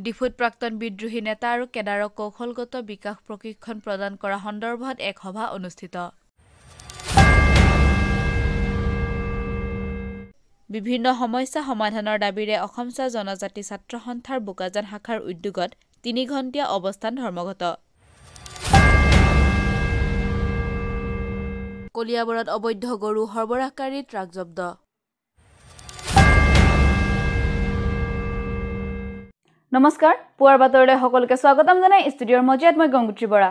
ডিফুত প্ৰাক্তন বিদ্ৰোহী নেতা আৰু কেডাৰক কৌশলগত বিকাশ প্ৰশিক্ষণ প্ৰদান কৰা সন্দৰ্ভত এক সভা অনুষ্ঠিত। বিভিন্ন সমস্যা সমাধানৰ দাবীৰে অসম চাহ জনজাতি ছাত্ৰ সন্থাৰ বোকাজান শাখাৰ উদ্যোগত 3 ঘণ্টীয়া অৱস্থান ধৰ্মঘট। কলিয়াবৰত অবৈধ গৰু সৰবৰাহকাৰী ট্ৰাক জব্দ। নমস্কাৰ, পুৱাৰ বাতৰিলৈ সকলোকে স্বাগতম জনাই ষ্টুডিঅ'ৰ মজিয়াত মই গংগোত্ৰী বৰা।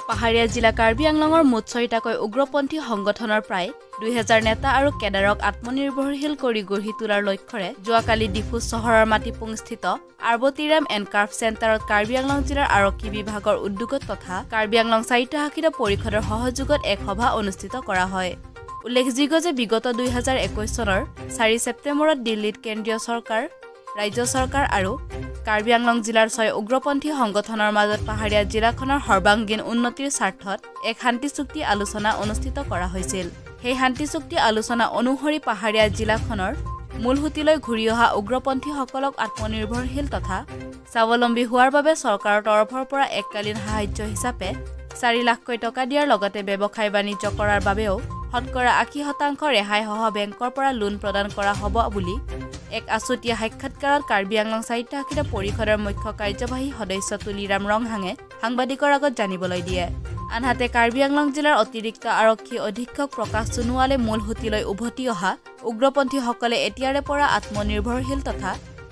পাহাৰীয়া জিলা কাৰ্বি আংলঙৰ মুঠ 6টাকৈ উগ্ৰপন্থী সংগঠনৰ প্ৰায় 2000 নেতা আৰু কেডাৰক আত্মনিৰ্ভৰশীল কৰি গঢ়ি তোলাৰ লক্ষ্যৰে যোৱাকালি ডিফু চহৰৰ মাটিপুংস্থিত আৰ্বতীৰাম এণ্ড কাৰ্ফ চেণ্টাৰত কাৰ্বি আংলং জিলাৰ আৰক্ষী বিভাগৰ উদ্যোগত তথা কাৰ্বি আংলং স্বায়ত্তশাসিত পৰিষদৰ সহযোগত এক সভা অনুষ্ঠিত কৰা হয়। উল্লেখযোগ্য যে বিগত 2021 চনৰ 4 ছেপ্টেম্বৰত দিল্লীত কেন্দ্ৰীয় চৰকাৰ, ৰাজ্য চৰকাৰ আৰু কাৰ্বি আংলং জিলাৰ 6 উগ্ৰপন্থী সংগঠনৰ মাজত পাহাৰীয়া জিলাখনৰ সৰ্বাংগীন উন্নতিৰ স্বাৰ্থত এক শান্তি চুক্তি আলোচনা অনুষ্ঠিত কৰা হৈছিল। সেই শান্তি চুক্তি আলোচনা অনুসৰি পাহাৰীয়া জিলাখনৰ মূলসুঁতিলৈ ঘূৰি অহা উগ্ৰপন্থীসকলক আত্মনিৰ্ভৰশীল তথা স্বাৱলম্বী হোৱাৰ বাবে চৰকাৰৰ তৰফৰ পৰা এককালীন সাহায্য হিচাপে 4 লাখকৈ টকা দিয়াৰ লগতে ব্যৱসায় বাণিজ্য কৰাৰ বাবেও শতকৰা 80% ৰেহাইসহ বেংকৰ পৰা লোন প্ৰদান কৰা হ'ব বুলি এক আছুতীয়া সাক্ষাৎকাৰত কাৰ্বি আংলং স্বায়ত্তশাসিত পৰিষদৰ মুখ্য কাৰ্যবাহী সদস্য তুলিৰাম ৰংহাঙে সাংবাদিকৰ আগত জানিবলৈ দিয়ে। আনহাতে কাৰ্বি আংলং জিলাৰ অতিৰিক্ত আৰক্ষী অধীক্ষক প্ৰকাশ সোণোৱালে মূল সুঁতিলৈ উভতি অহা উগ্ৰপন্থীসকলে এতিয়াৰে পৰা আত্মনিৰ্ভৰশীল তথা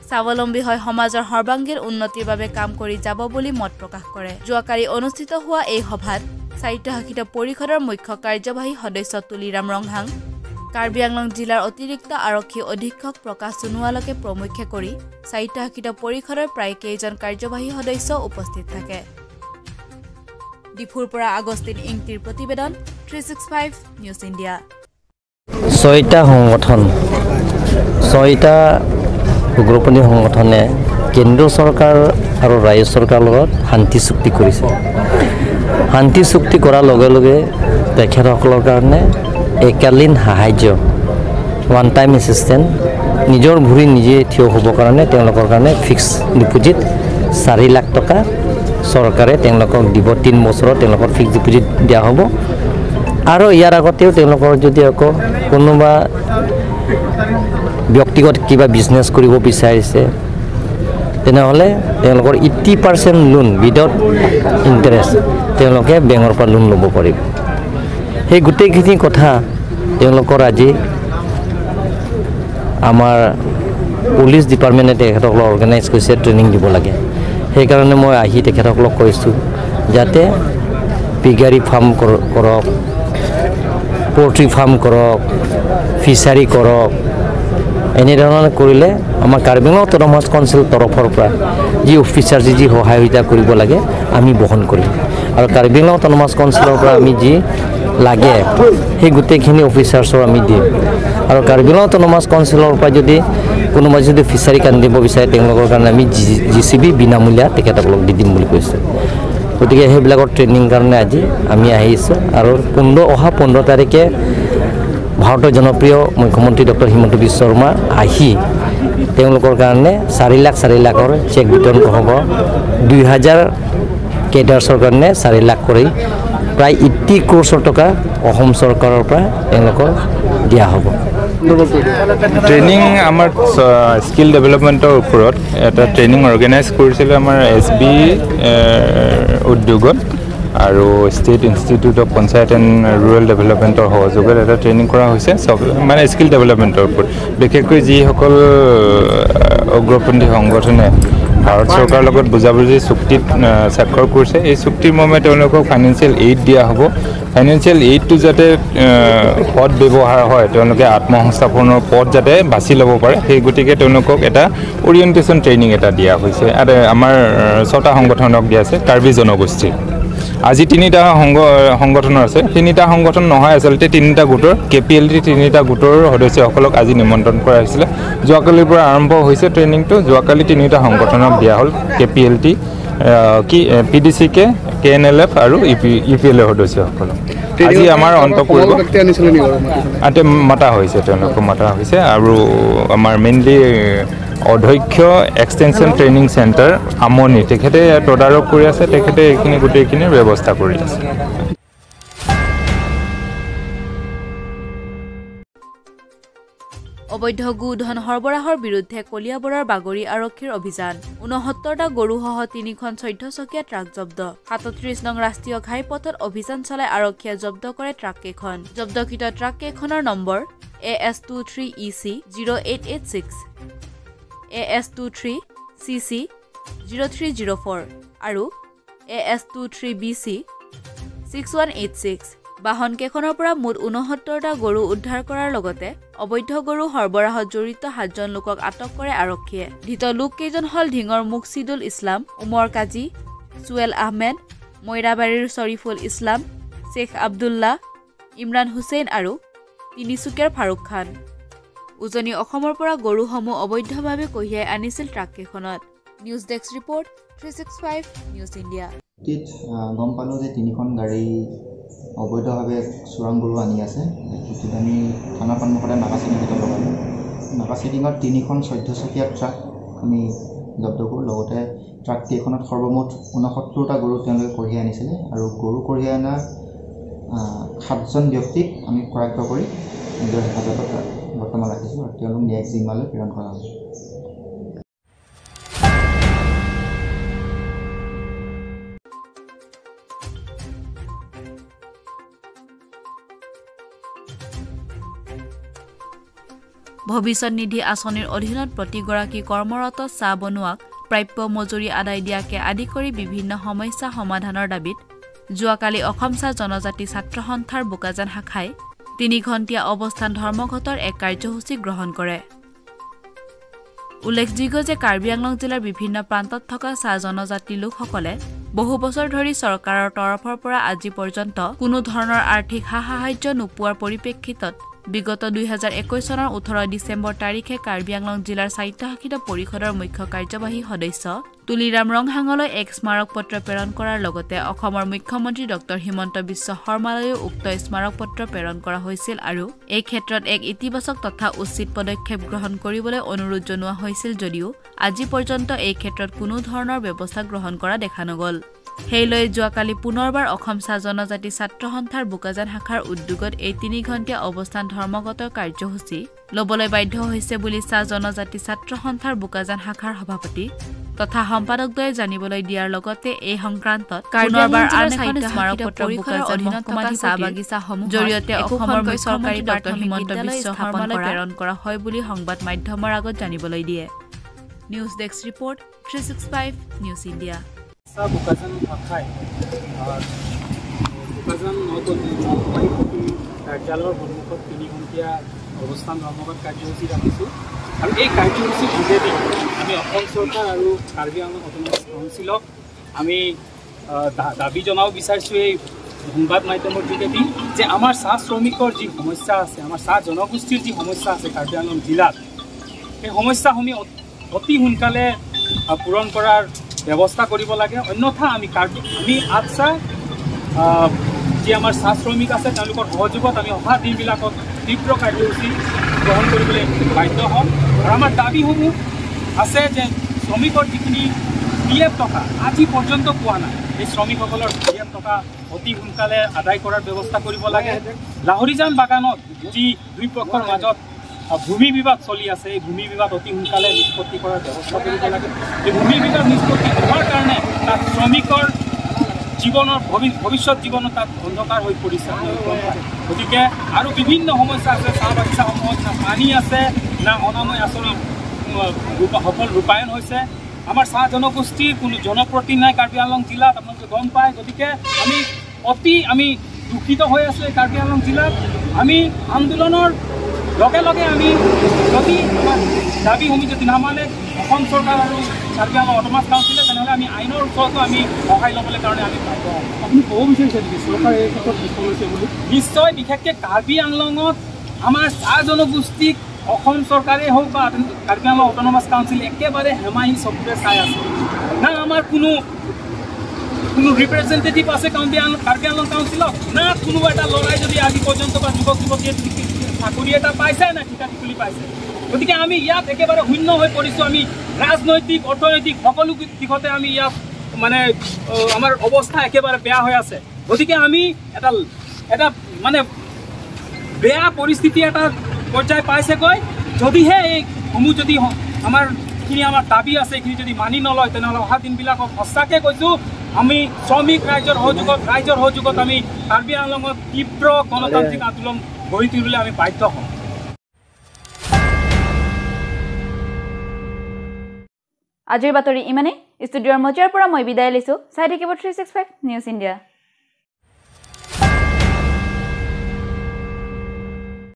স্বাৱলম্বী হৈ সমাজৰ সৰ্বাংগীন উন্নতিৰ বাবে কাম কৰি যাব বুলি মত প্ৰকাশ কৰে। যোৱাকালি অনুষ্ঠিত হোৱা এই সভাত স্বায়ত্তশাসিত পৰিষদৰ মুখ্য কাৰ্যবাহী সদস্য তুলিৰাম ৰংহাং, কাৰ্বি আংলং জিলাৰ অতিৰিক্ত আৰক্ষী অধীক্ষক প্ৰকাশ সোণোৱালকে প্ৰমুখ্যে কৰি স্বায়ত্তশাসিত পৰিষদৰ প্ৰায় কেইজন কাৰ্যবাহী সদস্য উপস্থিত থাকে। ডিফুৰ পৰা আগষ্টিন ইংটিৰ প্ৰতিবেদন, 365 নিউজ ইণ্ডিয়া। 6টা সংগঠন, 6টা উগ্ৰপন্থী সংগঠনে কেন্দ্ৰীয় চৰকাৰ আৰু ৰাজ্য চৰকাৰৰ লগত শান্তি চুক্তি কৰিছে। শান্তি চুক্তি কৰাৰ লগে লগে তেখেতসকলৰ কাৰণে এককালীন সাহায্য, ওৱান টাইম এছিষ্টেণ্ট, নিজৰ ভৰি নিজে থিয় হ'বৰ কাৰণে তেওঁলোকৰ কাৰণে ফিক্স ডিপ'জিট 4 লাখ টকা চৰকাৰে তেওঁলোকক দিব। 3 বছৰত তেওঁলোকৰ ফিক্স ডিপ'জিট দিয়া হ'ব। আৰু ইয়াৰ আগতেও তেওঁলোকৰ যদি আকৌ কোনোবা ব্যক্তিগত কিবা বিজনেছ কৰিব বিচাৰিছে তেনেহ'লে তেওঁলোকৰ 80% লোন উইদাউট ইণ্টাৰেষ্ট তেওঁলোকে বেংকৰ পৰা লোন ল'ব পাৰিব। সেই গোটেইখিনি কথা তেওঁলোকৰ আজি আমাৰ পুলিচ ডিপাৰ্টমেণ্টে তেখেতসকলক অৰ্গেনাইজ কৰিছে, ট্ৰেইনিং দিব লাগে। সেইকাৰণে মই আহি তেখেতসকলক কৈছোঁ যাতে পিগাৰী ফাৰ্ম কৰক, পল্ট্ৰি ফাৰ্ম কৰক, ফিচাৰী কৰক। এনেধৰণে কৰিলে আমাৰ কাৰ্বি আংলং অট'নমাছ কাউন্সিল তৰফৰ পৰা যি অফিচাৰ যি সহায় সুবিধা কৰিব লাগে আমি বহন কৰিম। আৰু কাৰ্বি আংলং অট'নমাছ কাউন্সিলৰ পৰা আমি যি লাগে সেই গোটেইখিনি অফিচাৰ্ছৰ আমি দিম। আৰু কাৰ্বি আংলং অট'নমাছ কাউন্সিলৰ পৰা যদি কোনোবাই যদি ফিচাৰী কান্দিব বিচাৰে তেওঁলোকৰ কাৰণে আমি জি চি বি বিনামূলীয়া তেখেতসকলক দি দিম বুলি কৈছোঁ। গতিকে সেইবিলাকৰ ট্ৰেইনিং কাৰণে আজি আমি আহিছোঁ। আৰু অহা 15 তাৰিখে ভাৰতৰ জনপ্ৰিয় মুখ্যমন্ত্ৰী ডক্টৰ হিমন্ত বিশ্ব শৰ্মা আহি তেওঁলোকৰ কাৰণে 4 লাখ 4 লাখৰ চেক বিতৰণ হ'ব। 2000 কেডাৰ্ছৰ কাৰণে 4 লাখ কৰি প্ৰায় 80 ক্ৰ'ৰৰ টকা অসম চৰকাৰৰ পৰা তেওঁলোকৰ দিয়া হ'ব। ট্ৰেইনিং আমাৰ স্কিল ডেভেলপমেণ্টৰ ওপৰত এটা ট্ৰেইনিং অৰ্গেনাইজ কৰিছিলে আমাৰ এছ বি উদ্যোগত আৰু state institute of panchayat and rural ডেভেলপমেণ্টৰ সহযোগত এটা ট্ৰেইনিং কৰা হৈছে, চব মানে স্কিল ডেভেলপমেণ্টৰ ওপৰত। বিশেষকৈ যিসকল উগ্ৰপন্থী সংগঠনে ভাৰত চৰকাৰৰ লগত বুজাবুজি চুক্তিত স্বাক্ষৰ কৰিছে, এই চুক্তিৰ মৰ্মে তেওঁলোকক ফাইনেন্সিয়েল এইড দিয়া হ'ব। ফাইনেন্সিয়েল এইডটো যাতে সৎ ব্যৱহাৰ হয়, তেওঁলোকে আত্মসংস্থাপনৰ পথ যাতে বাছি ল'ব পাৰে, সেই গতিকে তেওঁলোকক এটা অৰিয়েণ্টেশ্যন ট্ৰেইনিং এটা দিয়া হৈছে। আৰু আমাৰ 6টা সংগঠনক দিয়া আছে কাৰ্বি জনগোষ্ঠীৰ। আজি 3টা সংগঠনৰ আছে, 3টা সংগঠন নহয় আচলতে 3টা গোটৰ, কে পি এল টি 3টা গোটৰ সদস্যসকলক আজি নিমন্ত্ৰণ কৰা হৈছিলে। যোৱাকালিৰ পৰা আৰম্ভ হৈছে ট্ৰেইনিংটো। যোৱাকালি 3টা সংগঠনক দিয়া হ'ল, কে পি এল টি, কি P D C K, K N L F আৰু ইউ পি এল এৰ সদস্যসকলক আজি আমাৰ অন্ত পৰিব। মাতা হৈছে, তেওঁলোকক মাতা হৈছে। আৰু আমাৰ মেইনলি অধ্যক্ষ এক্সটেনশ্যন ট্ৰেইনিং চেণ্টাৰ আমনি, তেখেতে তদাৰক কৰি আছে, তেখেতে এইখিনি গোটেইখিনিৰ ব্যৱস্থা কৰি আছে। অবৈধ গোধন সৰবৰাহৰ বিৰুদ্ধে কলিয়াবৰৰ বাগৰি আৰক্ষীৰ অভিযান। 69টা গৰুসহ 3খন 14চকীয়া ট্ৰাক জব্দ। 37 নং ৰাষ্ট্ৰীয় ঘাইপথত অভিযান চলাই আৰক্ষীয়ে জব্দ কৰে ট্ৰাককেইখন। জব্দকৃত ট্ৰাককেইখনৰ number AS 23 EC 0886, AS 23 CC 0304 আৰু AS 23 BC 6186। বাহন কেইখনৰ পৰা মুঠ 69টা গৰু উদ্ধাৰ কৰাৰ লগতে অবৈধ গৰু সৰবৰাহত জড়িত 7জন লোকক আটক কৰে আৰক্ষীয়ে। ধৃত লোককেইজন হ'ল ঢিঙৰ মুকছিদুল ইছলাম, উমৰ কাজী, চুৱেল আহমেদ, মৈৰাবাৰীৰ শ্বৰীফুল ইছলাম, শ্বেখ আব্দুল্লাহ, ইমৰান হুছেইন আৰু তিনিচুকীয়াৰ ফাৰুক খান। উজনি অসমৰ পৰা গৰুসমূহ অবৈধভাৱে কঢ়িয়াই আনিছিল ট্ৰাককেইখনত। News desk report, 365 news India. গম পালোঁ যে 3খন গাড়ী অবৈধভাৱে চোৰাং গৰু আনি আছে। সেইটোত আমি থানাৰ সন্মুখতে নাকা চেকিং এটা লগালোঁ। নাকা চেকিঙত 3খন 14চকীয়া ট্ৰাক আমি জব্দ কৰোঁ। লগতে ট্ৰাক কেইখনত সৰ্বমুঠ 69টা গৰু তেওঁলোকে কঢ়িয়াই আনিছিলে আৰু গৰু কঢ়িয়াই অনা 7জন ব্যক্তিক আমি কৰায়ত্ব কৰি নিজৰ হেফাজতত বৰ্তমান ৰাখিছোঁ আৰু তেওঁলোক ন্যায়িক জিম্মালৈ প্ৰেৰণ কৰা হৈছে। ভৱিষ্যত নিধি আঁচনিৰ অধীনত প্ৰতিগৰাকী কৰ্মৰত চাহ বনুৱাক প্ৰাপ্য মজুৰি আদায় দিয়াকে আদি কৰি বিভিন্ন সমস্যা সমাধানৰ দাবীত যোৱাকালি অসম চাহ জনজাতি ছাত্ৰ সন্থাৰ বোকাজান শাখাই 3 ঘণ্টীয়া অৱস্থান ধৰ্মঘটৰ এক কাৰ্যসূচী গ্ৰহণ কৰে। উল্লেখযোগ্য যে কাৰ্বি আংলং জিলাৰ বিভিন্ন প্ৰান্তত থকা চাহ জনজাতি লোকসকলে বহু বছৰ ধৰি চৰকাৰৰ তৰফৰ পৰা আজি পৰ্যন্ত কোনো ধৰণৰ আৰ্থিক সা সাহায্য নোপোৱাৰ পৰিপ্ৰেক্ষিতত বিগত 2021 চনৰ 18 ডিচেম্বৰ তাৰিখে কাৰ্বি আংলং জিলাৰ স্বায়ত্তশাসিত পৰিষদৰ মুখ্য কাৰ্যবাহী সদস্য তুলিৰাম ৰংহাঙলৈ এক স্মাৰক পত্ৰ প্ৰেৰণ কৰাৰ লগতে অসমৰ মুখ্যমন্ত্ৰী ডক্টৰ হিমন্ত বিশ্ব শৰ্মালৈও উক্ত স্মাৰক পত্ৰ প্ৰেৰণ কৰা হৈছিল আৰু এই ক্ষেত্ৰত এক ইতিবাচক তথা উচিত পদক্ষেপ গ্ৰহণ কৰিবলৈ অনুৰোধ জনোৱা হৈছিল যদিও আজি পৰ্যন্ত এই ক্ষেত্ৰত কোনো ধৰণৰ ব্যৱস্থা গ্ৰহণ কৰা দেখা নগ'ল। সেই লৈ যোৱাকালি পুনৰবাৰ অসম চাহ জনজাতি ছাত্ৰ সন্থাৰ বোকাজান শাখাৰ উদ্যোগত এই 3 ঘণ্টীয়া অৱস্থান ধৰ্মঘটৰ কাৰ্যসূচী ল'বলৈ বাধ্য হৈছে বুলি চাহ জনজাতি ছাত্ৰ সন্থাৰ বোকাজান শাখাৰ সভাপতি তথা সম্পাদকদ্বয়ে জানিবলৈ দিয়াৰ লগতে এই সংক্ৰান্তত পুনৰবাৰ আন এখন স্মাৰক পত্ৰ বোকাজান মহকুমাধিপতিৰ চাহ বাগিচাসমূহৰ জৰিয়তে অসমৰ চৰকাৰী ডক্টৰ হিমন্ত বিশ্ব শৰ্মালৈ প্ৰেৰণ কৰা হয় বুলি সংবাদ মাধ্যমৰ আগত জানিবলৈ দিয়ে। News desk report, 365 news India. Bokajan শাখাই বোকাজান মহকুমাধিপতি কাৰ্যালয়ৰ সন্মুখত 3 ঘণ্টীয়া অৱস্থান ধৰ্মঘট কাৰ্যসূচী ৰাখিছোঁ আৰু এই কাৰ্যসূচীৰ যোগেদি আমি অসম চৰকাৰ আৰু কাৰ্বি আংলং অট'নমাছ কাউন্সিলক আমি দাবী জনাব বিচাৰিছোঁ এই সংবাদ মাধ্যমৰ যোগেদি যে আমাৰ চাহ শ্ৰমিকৰ যি সমস্যা আছে, আমাৰ চাহ জনগোষ্ঠীৰ যি সমস্যা আছে কাৰ্বি আংলং জিলাত, সেই সমস্যাসমূহ অতি সোনকালে পূৰণ কৰাৰ ব্যৱস্থা কৰিব লাগে। অন্যথা আমি আটছা যি আমাৰ চাহ শ্ৰমিক আছে তেওঁলোকৰ সহযোগত আমি অহা দিনবিলাকত তীব্ৰ কাৰ্যসূচী গ্ৰহণ কৰিবলৈ বাধ্য হ'ম। আৰু আমাৰ দাবীসমূহ আছে যে শ্ৰমিকৰ যিখিনি পি এফ টকা আজি পৰ্যন্ত পোৱা নাই, এই শ্ৰমিকসকলৰ পি এফ টকা অতি সোনকালে আদায় কৰাৰ ব্যৱস্থা কৰিব লাগে। লাহৰিজান বাগানত যি দুই পক্ষৰ মাজত ভূমি বিবাদ চলি আছে, এই ভূমি বিবাদ অতি সোনকালে নিষ্পত্তি কৰাৰ ব্যৱস্থা কৰিব লাগে। এই ভূমি বিবাদ নিষ্পত্তি হোৱাৰ কাৰণে তাত শ্ৰমিকৰ জীৱনৰ ভৱিষ্যত জীৱনত তাত অন্ধকাৰ হৈ পৰিছে। গতিকে আৰু বিভিন্ন সমস্যা আছে চাহ বাগিচাসমূহত, না পানী আছে, না অনাময় আঁচনিৰ সফল ৰূপায়ণ হৈছে। আমাৰ চাহ জনগোষ্ঠীৰ কোনো জনপ্ৰতি নাই কাৰ্বি আংলং জিলাত, আপোনালোকে গম পায়। গতিকে আমি অতি দুখিত হৈ আছোঁ এই কাৰ্বি আংলং জিলাত। আমি আন্দোলনৰ লগে লগে আমি যদি আমাৰ দাবীসমূহ যদি নামানে অসম চৰকাৰ আৰু কাৰ্বি আংলং অট'নমাছ কাউন্সিলে, তেনেহ'লে আমি আইনৰ ওচৰতো আমি সহায় ল'বলৈ কাৰণে আমি বাধ্য হ'ম। আপুনি ক'ব বিচাৰিছে নেকি চৰকাৰে এই ক্ষেত্ৰত বিফল হৈছে বুলি? নিশ্চয়, বিশেষকৈ কাৰ্বি আংলঙত আমাৰ চাহ জনগোষ্ঠীক অসম চৰকাৰেই হওক বা কাৰ্বি আংলং অট'নমাছ কাউন্সিল একেবাৰে হেমাহি চকুৰে চাই আছে। না আমাৰ কোনো কোনো ৰিপ্ৰেজেণ্টেটিভ আছে কাৰ্বি আংলং কাউন্সিলত, না কোনোবা এটা ল'ৰাই যদি আজি পৰ্যন্ত বা যুৱক যুৱতীয়ে চাকৰি এটা পাইছে, না ঠিকা ঠিকুলি পাইছে। গতিকে আমি ইয়াত একেবাৰে শূন্য হৈ পৰিছোঁ। আমি ৰাজনৈতিক, অৰ্থনৈতিক সকলো দিশতে আমি ইয়াত মানে আমাৰ অৱস্থা একেবাৰে বেয়া হৈ আছে। গতিকে আমি এটা এটা মানে বেয়া পৰিস্থিতি এটা পৰ্যায় পাইছেগৈ। যদিহে এইসমূহ যদি আমাৰখিনি আমাৰ দাবী আছে এইখিনি যদি মানি নলয়, তেনেহ'লে অহা দিনবিলাকত সঁচাকৈ কৈছোঁ আমি শ্ৰমিক ৰাইজৰ সহযোগত, ৰাইজৰ সহযোগত আমি কাৰ্বি আংলঙত তীব্ৰ গণতান্ত্ৰিক আন্দোলন গঢ়ি তুলিবলৈ আমি বাধ্য হ'ম। আজিৰ বাতৰি ইমানেই। ষ্টুডিঅ'ৰ মজিয়াৰ পৰা মই বিদায় লৈছোঁ। চাই থাকিব 365 নিউজ ইণ্ডিয়া।